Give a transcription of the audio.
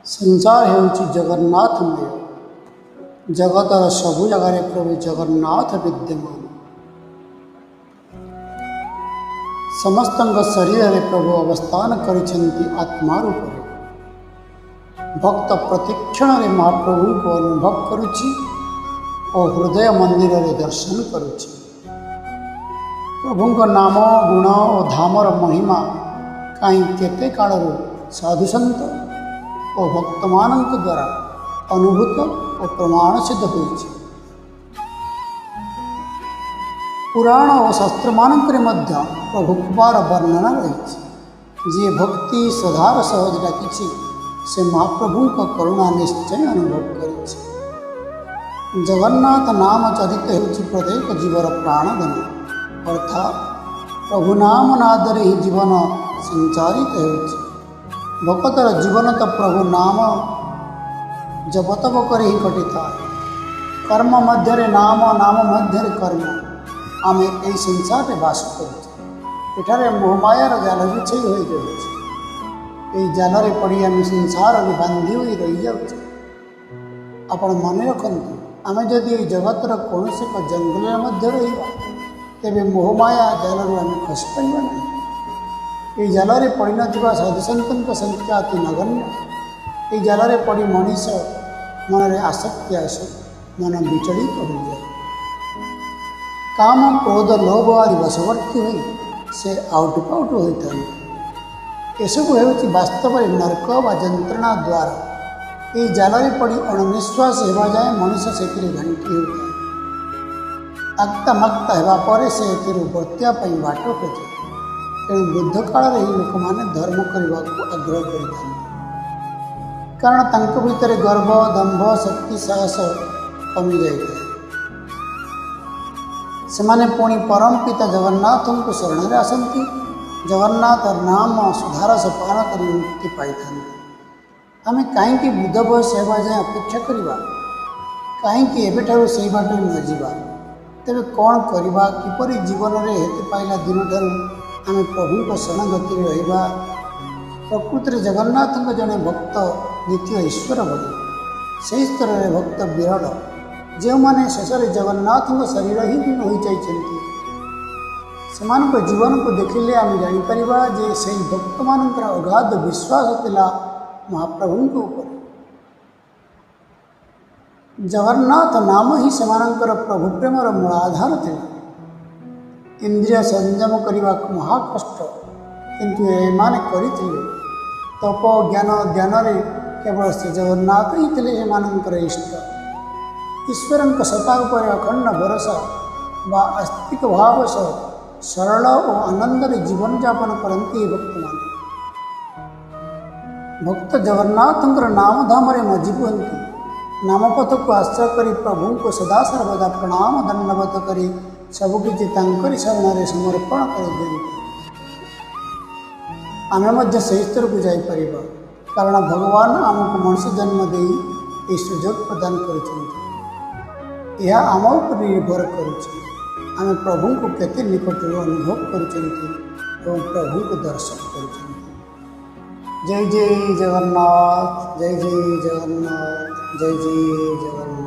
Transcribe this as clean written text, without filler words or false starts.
ସଂସାର ହେଉଛି ଜଗନ୍ନାଥମୟ। ଜଗତର ସବୁ ଜାଗାରେ ପ୍ରଭୁ ଜଗନ୍ନାଥ ବିଦ୍ୟମାନ। ସମସ୍ତଙ୍କ ଶରୀରରେ ପ୍ରଭୁ ଅବସ୍ଥାନ କରିଛନ୍ତି ଆତ୍ମା ରୂପରେ। ଭକ୍ତ ପ୍ରତିକ୍ଷଣରେ ମହାପ୍ରଭୁଙ୍କୁ ଅନୁଭବ କରୁଛି ଓ ହୃଦୟ ମନ୍ଦିରରେ ଦର୍ଶନ କରୁଛି। ପ୍ରଭୁଙ୍କ ନାମ, ଗୁଣ ଓ ଧାମର ମହିମା କାହିଁ କେତେ କାଳରୁ ସାଧୁସନ୍ଥ ଓ ଭକ୍ତମାନଙ୍କ ଦ୍ୱାରା ଅନୁଭୂତ ଓ ପ୍ରମାଣ ସିଦ୍ଧ ହୋଇଛି। ପୁରାଣ ଓ ଶାସ୍ତ୍ରମାନଙ୍କରେ ମଧ୍ୟ ପ୍ରଭୁ କୃପାର ବର୍ଣ୍ଣନା ରହିଛି। ଯିଏ ଭକ୍ତି ଶ୍ରଦ୍ଧାର ସହ ଡାକିଛି, ସେ ମହାପ୍ରଭୁଙ୍କ କରୁଣା ନିଶ୍ଚୟ ଅନୁଭବ କରିଛି। ଜଗନ୍ନାଥ ନାମ ଚରିତ ହେଉଛି ପ୍ରତ୍ୟେକ ଜୀବର ପ୍ରାଣଧନ, ଅର୍ଥାତ୍ ପ୍ରଭୁ ନାମ ନାଦରେ ହିଁ ଜୀବନ ସଞ୍ଚାରିତ ହେଉଛି। ଭକତର ଜୀବନ ତ ପ୍ରଭୁ ନାମ ଜପତପ କରି ହିଁ କଟିଥାଏ। କର୍ମ ମଧ୍ୟରେ ନାମ, ନାମ ମଧ୍ୟରେ କର୍ମ। ଆମେ ଏହି ସଂସାରରେ ବାସ କରୁଛେ। ଏଠାରେ ମୋହମାୟାର ଜାଲ ବିଛେଇ ହୋଇ ରହିଛି। ଏହି ଜାଲରେ ପଡ଼ି ଆମେ ସଂସାରରେ ବାନ୍ଧି ହୋଇ ରହିଯାଉଛେ। ଆପଣ ମନେ ରଖନ୍ତୁ, ଆମେ ଯଦି ଏହି ଜଗତର କୌଣସି ଏକ ଜଙ୍ଗଲରେ ମଧ୍ୟ ରହିବା, ତେବେ ମୋହମାୟା ଜାଲରୁ ଆମେ ଖସିପାରିବା ନାହିଁ। ଏହି ଜାଲରେ ପଡ଼ିନଥିବା ସାଧୁସନ୍ଥଙ୍କ ସଂଖ୍ୟା ଅତି ନଗଣ୍ୟ। ଏହି ଜାଲରେ ପଡ଼ି ମଣିଷ ମନରେ ଆସକ୍ତି ଆସେ, ମନ ବିଚଳିତ ହୋଇଯାଏ। କାମ, କ୍ରୋଧ, ଲୋଭ ଆଦି ବଶବର୍ତ୍ତୀ ହୋଇ ସେ ଆଉଟୁ ପାଉଟୁ ହୋଇଥାନ୍ତି। ଏସବୁ ହେଉଛି ବାସ୍ତବରେ ନର୍କ ବା ଯନ୍ତ୍ରଣା ଦ୍ୱାର। ଏହି ଜାଲରେ ପଡ଼ି ଅଣନିଶ୍ୱାସ ହେବା ଯାଏଁ ମଣିଷ ସେଥିରେ ଘାଣ୍ଟି ହେଉଥାଏ। ଆକ୍ତା ମାକ୍ତା ହେବା ପରେ ସେ ଏଥିରୁ ବର୍ତ୍ତିବା ପାଇଁ ବାଟ ଖୋଜେ। ତେଣୁ ବୃଦ୍ଧ କାଳରେ ହିଁ ଲୋକମାନେ ଧର୍ମ କରିବାକୁ ଆଗ୍ରହ କରିଥାନ୍ତି, କାରଣ ତାଙ୍କ ଭିତରେ ଗର୍ବ, ଦମ୍ଭ, ଶକ୍ତି, ସାହସ କମିଯାଇଥାଏ। ସେମାନେ ପୁଣି ପରମ ପିତା ଜଗନ୍ନାଥଙ୍କୁ ଶରଣରେ ଆସନ୍ତି। ଜଗନ୍ନାଥ ନାମ ସୁଧାରସ ପାନ କରି ମୁକ୍ତି ପାଇଥାନ୍ତି। ଆମେ କାହିଁକି ବୃଦ୍ଧ ବୟସ ହେବା ଯାଏଁ ଅପେକ୍ଷା କରିବା? କାହିଁକି ଏବେଠାରୁ ସେଇ ବାଟରେ ନ ଯିବା? ତେବେ କ'ଣ କରିବା? କିପରି ଜୀବନରେ ହେତୁ ପାଇଲା ଦିନଠାରୁ ଆମେ ପ୍ରଭୁଙ୍କ ଶରଣାଗତିରେ ରହିବା? ପ୍ରକୃତିରେ ଜଗନ୍ନାଥଙ୍କ ଜଣେ ଭକ୍ତ ଦ୍ୱିତୀୟ ଈଶ୍ୱର ଭଳି। ସେହି ସ୍ତରରେ ଭକ୍ତ ବିରଳ, ଯେଉଁମାନେ ଶେଷରେ ଜଗନ୍ନାଥଙ୍କ ଶରୀର ହିଁ ହୋଇଯାଇଛନ୍ତି। ସେମାନଙ୍କ ଜୀବନକୁ ଦେଖିଲେ ଆମେ ଜାଣିପାରିବା ଯେ ସେହି ଭକ୍ତମାନଙ୍କର ଅଗାଧ ବିଶ୍ୱାସ ଥିଲା ମହାପ୍ରଭୁଙ୍କ ଉପରେ। ଜଗନ୍ନାଥ ନାମ ହିଁ ସେମାନଙ୍କର ପ୍ରଭୁ ପ୍ରେମର ମୂଳ ଆଧାର ଥିଲା। ଇନ୍ଦ୍ରିୟ ସଂଯମ କରିବାକୁ ମହାକଷ୍ଟ, କିନ୍ତୁ ଏମାନେ କରିଥିଲେ। ତପ, ଜ୍ଞାନ, ଧ୍ୟାନରେ କେବଳ ଶ୍ରୀ ଜଗନ୍ନାଥ ହିଁ ଥିଲେ ଏମାନଙ୍କର ଇଷ୍ଟ। ଈଶ୍ୱରଙ୍କ ସତ୍ତା ଉପରେ ଅଖଣ୍ଡ ଭରସା ବା ଆସ୍ତିକ ଭାବ ସହ ସରଳ ଓ ଆନନ୍ଦରେ ଜୀବନଯାପନ କରନ୍ତି ଏହି ଭକ୍ତମାନେ। ଭକ୍ତ ଜଗନ୍ନାଥଙ୍କର ନାମଧାମରେ ମଜି ହୁଅନ୍ତି। ନାମପଥକୁ ଆଶ୍ରୟ କରି ପ୍ରଭୁଙ୍କୁ ସଦାସର୍ବଦା ପ୍ରଣାମ ଦଣ୍ଡବତ କରି ସବୁକିଛି ତାଙ୍କରି ଶରଣରେ ସମର୍ପଣ କରିଦିଅନ୍ତି। ଆମେ ମଧ୍ୟ ସେହି ସ୍ତରକୁ ଯାଇପାରିବା, କାରଣ ଭଗବାନ ଆମକୁ ମଣିଷ ଜନ୍ମ ଦେଇ ଏହି ସୁଯୋଗ ପ୍ରଦାନ କରିଛନ୍ତି। ଏହା ଆମ ଉପରେ ନିର୍ଭର କରୁଛି, ଆମେ ପ୍ରଭୁଙ୍କୁ କେତେ ନିକଟରୁ ଅନୁଭବ କରୁଛନ୍ତି ଏବଂ ପ୍ରଭୁଙ୍କୁ ଦର୍ଶନ କରୁଛନ୍ତି। ଜୟ ଜୟ ଜଗନ୍ନାଥ, ଜୟ ଜୟ ଜଗନ୍ନାଥ, ଜୟ ଜୟ ଜଗନ୍ନାଥ।